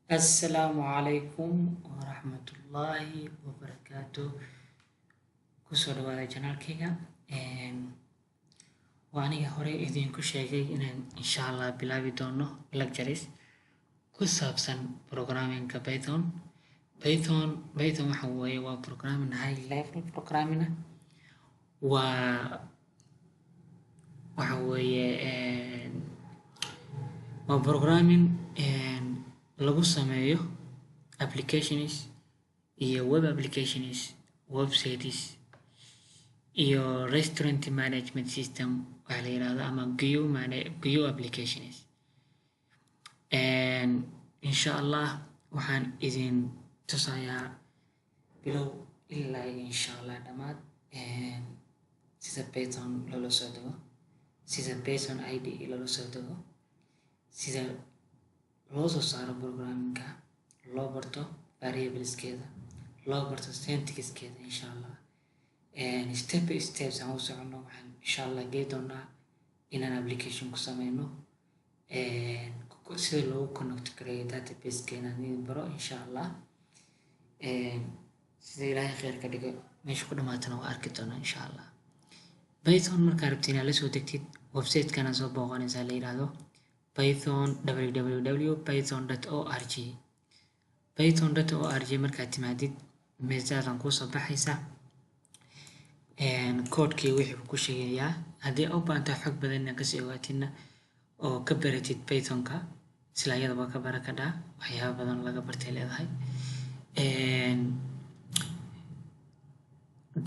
Assalaamu calaykum waraxmatullaahi wabarakaatu. Kusoo dhawaada channelkayga. Waa aniga horey idinku sheegay inaan insha Allah bilaabi doono lectures ku saabsan programmingka Python. Python waxa weeye waa programming, high level programming ah. Waa waxa weeye waa programming lagu sameeyo applications iyo web applications, websites iyo restaurant management system waxaa la yirahdo ama GUI applications. Insha Allah waxaan idin tusayaa bilow ilaa insha Allah dhammaad sida Python loola soo dego, sida Python IDE loola soo dego, sida loo soo saaro programmingka, loo barto variableskeeda, loo barto syntaxkeeda. Insha Allah step by steps aan u soconno. Waxaan insha Allah gey doonaa inaan application ku sameyno, sida loogu connect gareeyo database-ka inaan idin baro insha Allah. Sida Ilaahay kheyr ka dhigo, meesha ku dhamaatana waa arki doonaa insha Allah. Python markaa rabtid inaad la soo degtid, website-kana soo booqanaysaa la yiraahdo Python, www.python.org. python.org markaad timaadid, meesaadan kuusoo baxaysa, koodhkii wixii buu ku sheegayaa. Haddii u baahantahay xog badan inaad kasii ogaatidna oo ka baratid Pythonka, isla iyadaba ka bara kadhaa, waxyaaba badan laga bartay leedahay.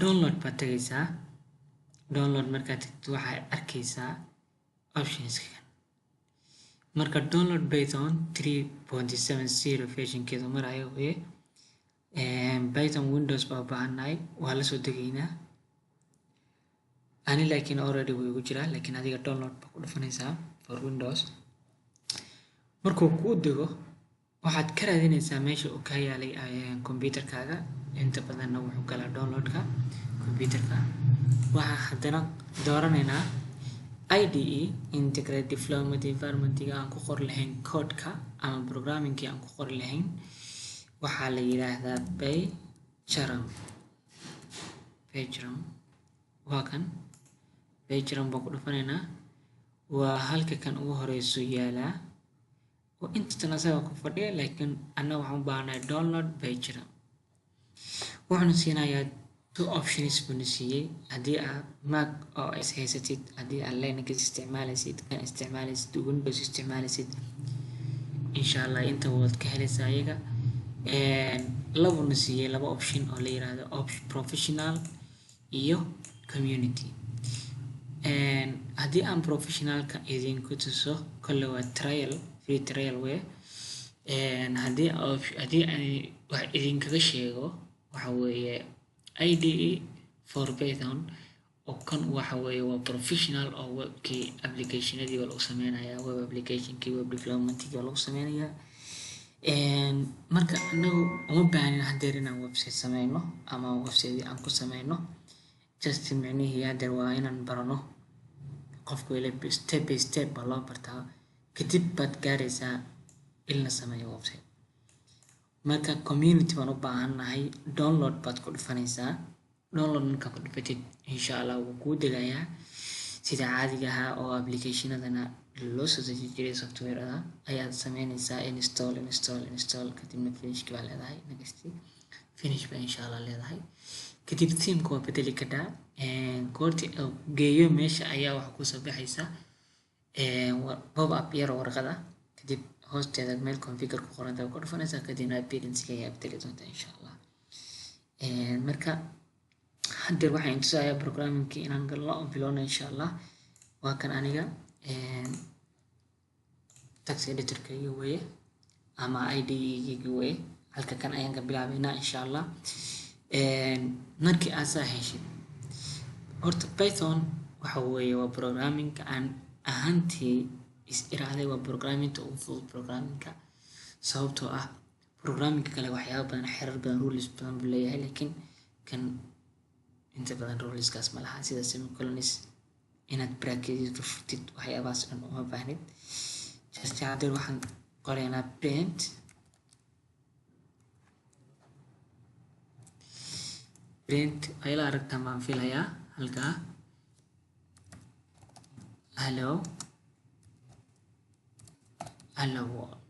Download baad tagaysaa. Download markaad tagtid, waxaad arkaysaa optionska. Marka download Python 3.70 versionkeedu marayo weye. Python Windows baa u baahannahay, waa la soo degaynaa. Ani laakiin already wuu igu jiraa, laakiin adiga download baa ku dhufanaysaa for Windows. Markuu kuu dego, waxaad ka raadinaysaa meesha uu ka yaalay computerkaaga. Inta badanna wuxuu galaa downloadka computerka. Waxaa haddana dooranaynaa IDE, Integrated Development Environmentiga aan ku qori lahayn codeka ama programmingkii aan ku qori lahayn. Waxaa la yiraahdaa PyCharm. PyCharm waa kan. PyCharm baan ku dhufanaynaa. Waa halka kan ugu horeyso yaalaa oo inta asaga ku fadhiya, laakiin annaga waxaan u baahanahay download PyCharm. Wuxuuna siinayaa two options buuna siiyey: haddii aad Mac OS haysatid, haddii aad Linux isticmaalaysid, kan isticmaalaysid, Windows isticmaalaysid, insha Allah inta waad ka helaysaa. Ayaga labuna siiyey, laba option oo la yiraahdo professional iyo community. Haddii aan professionalka idinku tuso, kolle waa trial, free trial wey. Haddii aan wax idinkaga sheego, waxa weeye IDE for Python oo kan waxa weeye waa professional oo webkii applicationadii waa lagu sameynayaa, web applicationkii, web developmentkii waa lagu sameynayaa. Marka anagu uma baahnin haddeer inaan website sameyno ama website aan ku sameyno. Just micnihii haddeer waa inaan barano. Qofku ile step by step baa loo bartaa, kadib baad gaaraysaa in la sameeyo website. Marka community baan u baahannahay. Download baad ku dhufanaysaa. Download markaa ku dhufatid, insha Allah wuu kuu degayaa sida caadiga ahaa oo applicationadana loo soo deji jiray. Softwareada ayaad sameynaysaa install, install, install, kadibna finishki baa leedahay, next, finish baa insha Allah leedahay. Kadib themeka waa bedeli kadhaa. Goorti uu geeyo meesha ayaa waxa kusoo baxaysa pop up yar oo warqad ah. Kadib hoosteeda meel configure ku qoranta ku dhufanaysaa, kadibna appearance ayaa bedeli doontaa insha Allah. Marka haddeer waxaan tusayaa programmingkii inaan galno oo bilowno insha Allah. Waa kan aniga text editorkayga weye ama IDE-gayga weye. Halka kan ayaan ka bilaabaynaa insha Allah. Markii aad saa heshid, horta Python waxa weeye waa programmingka aan ahaantii is iraahday waa programmingta ugu fudud programmingka, sababtoo ah programmingka kale waxyaaba badan, xerar badan, rules badan buu leeyahay, laakiin kan inta badan ruleskaas ma laha, sida semicolons, inaad bracket furtid, waxyaabahaas dhan uma baahnid. Just haddeer waxaan qoraynaa print. Print ay la aragtaan baan filayaa halkaa. Hello, hello world.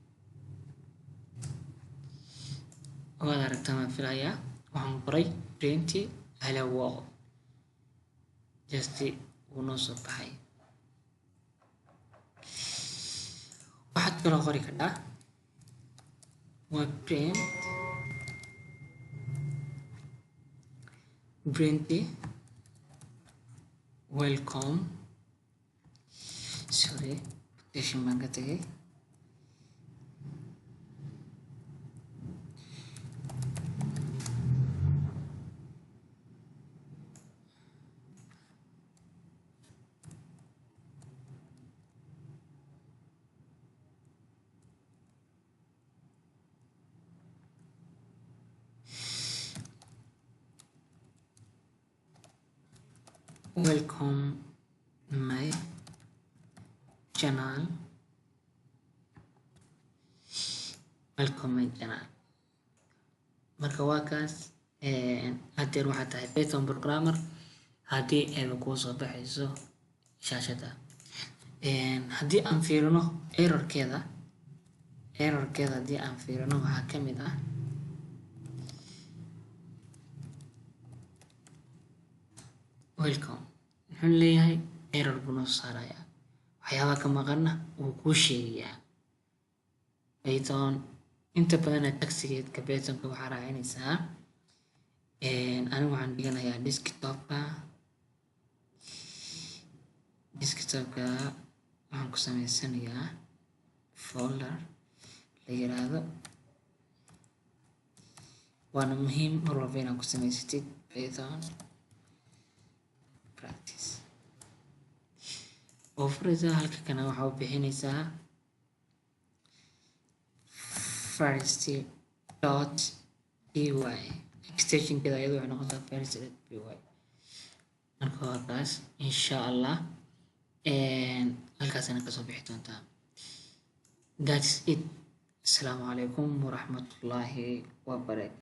Waad aragtaan baan filayaa, waxaan qoray print hello world, just wuu noo soo baxay. Waxaad kaloo qori kartaa waa print welcome, sorry, quotation baan ka tagay. Welcome my channel, welcome my channel. Marka waa kaas. Hadeer waxaa tahay Python programmer haddii ayba kuu soo baxayso shaashada. Haddii aan fiirino errorkeeda, haddii aan fiirino, waxaa ka mid ah welcome. Muxuu leeyahay? Error buu noo saarayaa, waxyaabaha ka maqanna wuu kuu sheegayaa. Python inta badana tagsigeedka Pythonka waxaa raacinaysaa. Anigu waxaan dhiganayaa desktopka. Waxaan ku sameysanayaa folder la yiraahdo, waana muhiim mar walba inaad ku samaysatid Python practice oo furaysaa. Halka kana waxaa u bixinaysaa first.py. Extensionkeeda iyadu waxay noqontaa first.py. Marka waa kaas, insha Allah halkaasina kasoo bixi doontaa. That's it. Asalaamu calaykum waraxmatullaahi wabarakatu.